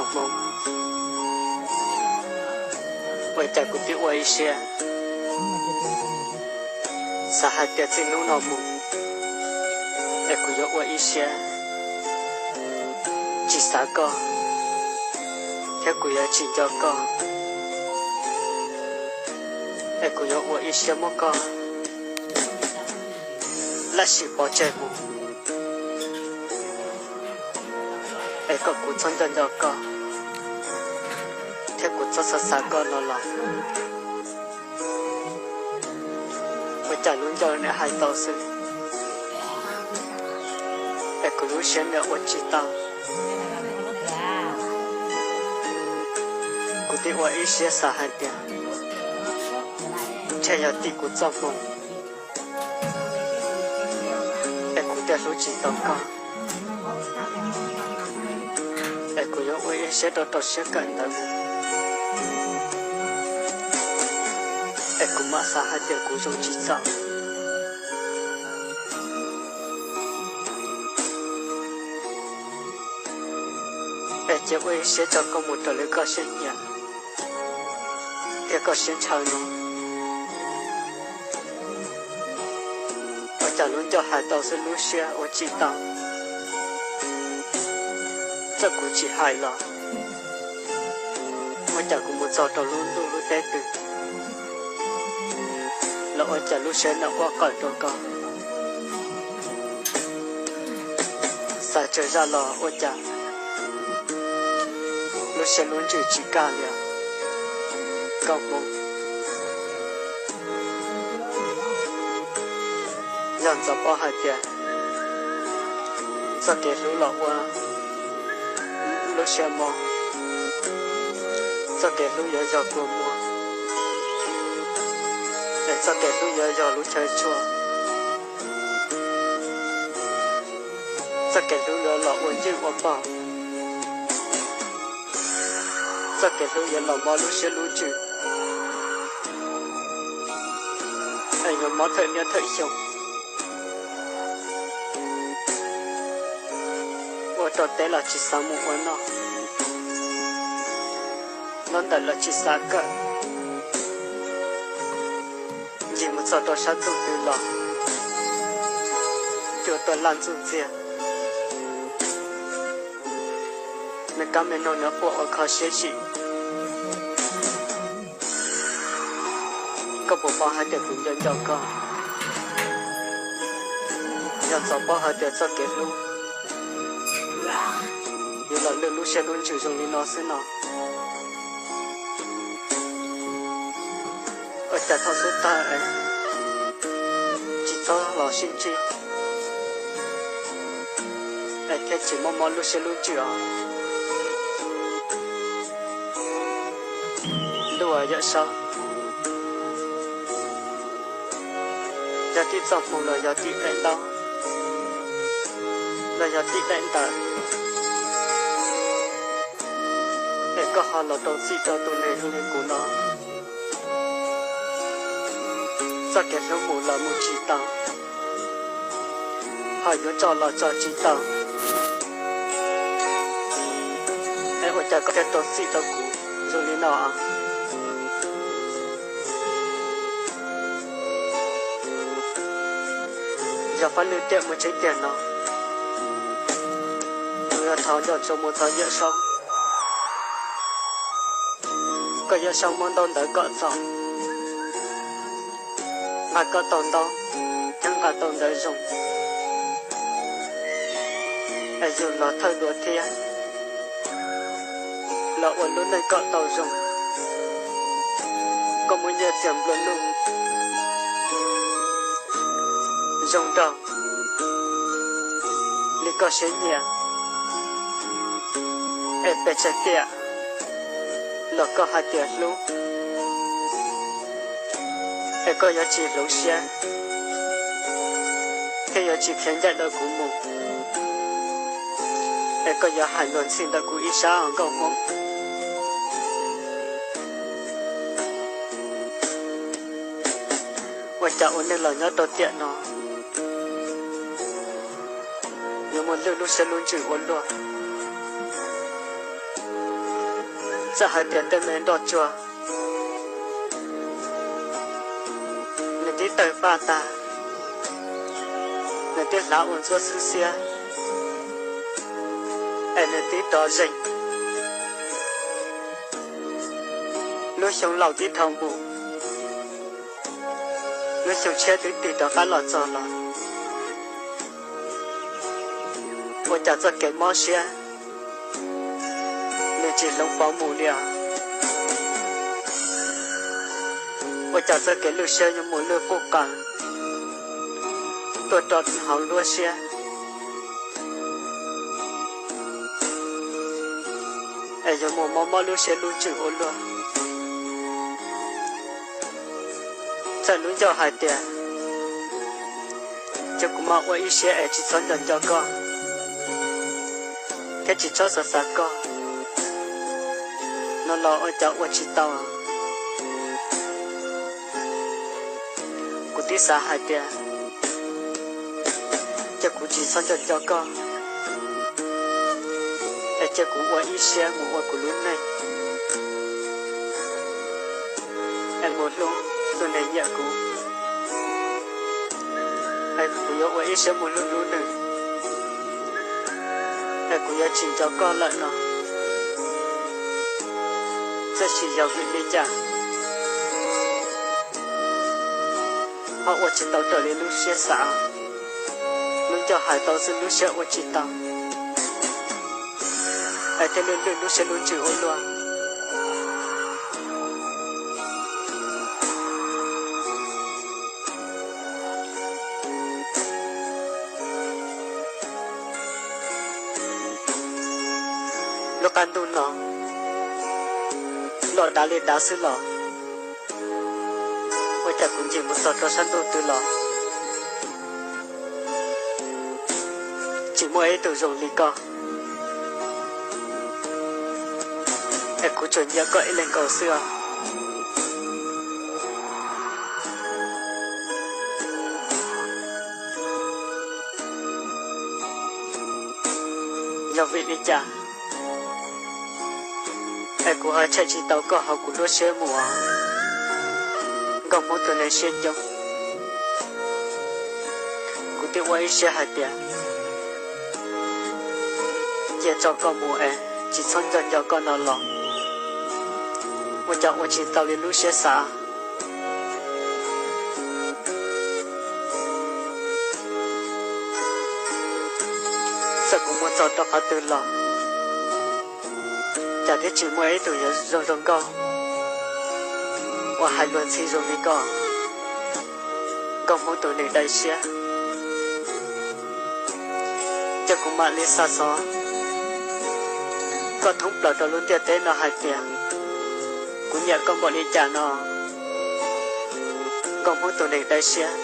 Hmoov, ua cas kuv twb ua ib siab xav hais tias txij hnub no mus es kuv yuav ua ib siab tsis xav koj, thiab kuv yuav tsis nco koj, es kuv yuav ua ib siab muab koj lab sim pov tseg mus, es kom kuv txhob nco nco koj, thiab kuv txhob xav xav koj no los. Ua cas lub ncauj niam hais tau xwb, es kuv lub siab niam ua tsis tau. Kuv twb ua ib siab xav hais tias ntshe yog tim kuv txoj hmoo, es kuv thiaj hlub tsis tau koj, es kuv yuav ua ib siab rau rau siab kawm ntawv, es kuv mam xav hais tias kuv zoo tsis txog. Es cia ua ib siab tso koj mus raws li koj siab nyiam thiab koj siab ntshaw no. Ua cas lub ncauj hais tau xwb lub siab ua tsis tau. Txawm kuv tsis hais los ua cas kuv mus txog rau lub ntuj lub teb twg los ua cas lub siab niam quaj qawm rau koj. Xav tsawg zaj los ua cas lub siab lub ntsws tsis kaj li. Nkauj Hmoob, yog ntxov paub hais tias txoj kev hlub los ua lub siab mob, txoj kev hlub yuav yog kua muag, es txoj kev hlub yuav yog lub chaw tshuaj, txoj kev hlub yuav los ua ncwj ua pog, txoj kev hlub yuav los mob lub siab lub ntsws, es yuav mob thawm niaj thawm xyoo. Ua rau teb los tsis xav mus ua noj, nyob ntawm los tsis xav kawm, ncig mus txog rau sab txuj twg los cua tuaj laj ntxuj ntxiag. Me kab me noog nyob puag ua kho siab zim. Koj puas paub hais tias kuv nco nco koj? Yog ntxov paub hais tias txoj kev hlub yuav los lwj lub siab lub ntsws zoo li no xwb no, ua cas thaum xub thawj tsis txhob los sib ntsib es thiaj tsis mob mob lub siab lub ntsws os. Ntuj, Yawm Saub, yog tim txoj hmoo los yog tim daim ntaub los yog tim daim ntawv, es koj ho los rau txim rau tus neeg zoo li kuv no. Txoj kev hlub mus los mus tsis tau, ho yuav tso los tso tsis tau, es ua cas koj thiaj rau txim rau kuv zoo li no? Yog Fab Lwj Tiam mus tseeb tiag no, kuv yuav thov nco ntsoov mus thov Yawm Saub, kom Yawm Saub muab ntaub ntawv kom txaus, nqa kom tau ntaub thiab nqa tau ntawv zoo, es yug los thawj dua thiab los ua lub neej kom tau zoo, kom muaj nyiaj txiag nplua nuj zoo nraug li koj siab nyiam, es pes tsawg tiam los koj hais tias hlub, es koj yuav tsis hloov siab thiab yuav tsis khiav ncaim ntawm kuv mus, es koj yuav hais luag ntxhi ntawm kuv ib sab os Nkauj Hmoob. Ua cas ua neej los nyob rau tiam no yuav muaj lwj lub siab lub ntsws ua luaj? Txawm hais tias tej me nroj tsuag nws twb tawg paj tag, nws twb hlav ua ntsuab xwb xiab, es nws twb rov zeeg. Lub xyoo laus twb dhau mus, lub xyoo tshiab twb tig rov qab los txog los, ua cas txoj kev mob siab nws tsis hloov pauv mus li os. Ua cas txoj kev lwj siab yuav mus lwj quj qaws tuaj rau hauv lub siab, es yuav mus mob mob lub siab lub ntsws ua luaj. Txawm lub ncauj hais tias, cia kuv mam ua ib siab es tsis txhob nco nco koj thiab tsis txhob xav xav koj no los ua cas ua tsis tau. Kuv twb xav hais tias, cia kuv tsis txhob nco nco koj, es cia kuv ua ib siab mus ua kuv lub neej, es mus hlub tus neeg nyiam kuv. Es kuv yuav ua ib siab mus hlub hlub nws, es kuv yuav tsis nco koj lawm no. Txawm tsis yog vim li cas, ho ua tsis tau raws li lub siab xav. Lub ncauj hais tau xwb lub siab ua tsis tau, es thiaj li lwj lub siab lub ntsws ua luaj. Lub qab ntuj no loj dav li dav xwb los, ua cas kuv ncig mus txog rau sab ntuj twg los tsis muaj ib tug zoo li koj, es kuv tsuas nyiam koj ib leeg nkaus xwb os. Yog vim li cas es kuv ho tshem tsis tau koj hauv kuv lub siab mus os, Nkauj Hmoob tus neeg siab ncoo? Kuv twb ua ib siab hais tias cia tso koj mus es tsis txhob nco nco koj no los, ua cas ua tsis tau li lub siab xav. Txawm kuv mus txog rau qhov twg los, cas thiaj tsis muaj ib tug yuav zoo zoo nkauj uas hais luag ntxhi zoo li koj, Nkauj Hmoob tus neeg dai siab. Ces kuv mam li xa xov koj thoob plaws rau lub ntiaj teb no hais tias kuv nyiam koj npaum li cas no, Nkauj Hmoob tus neeg dai siab.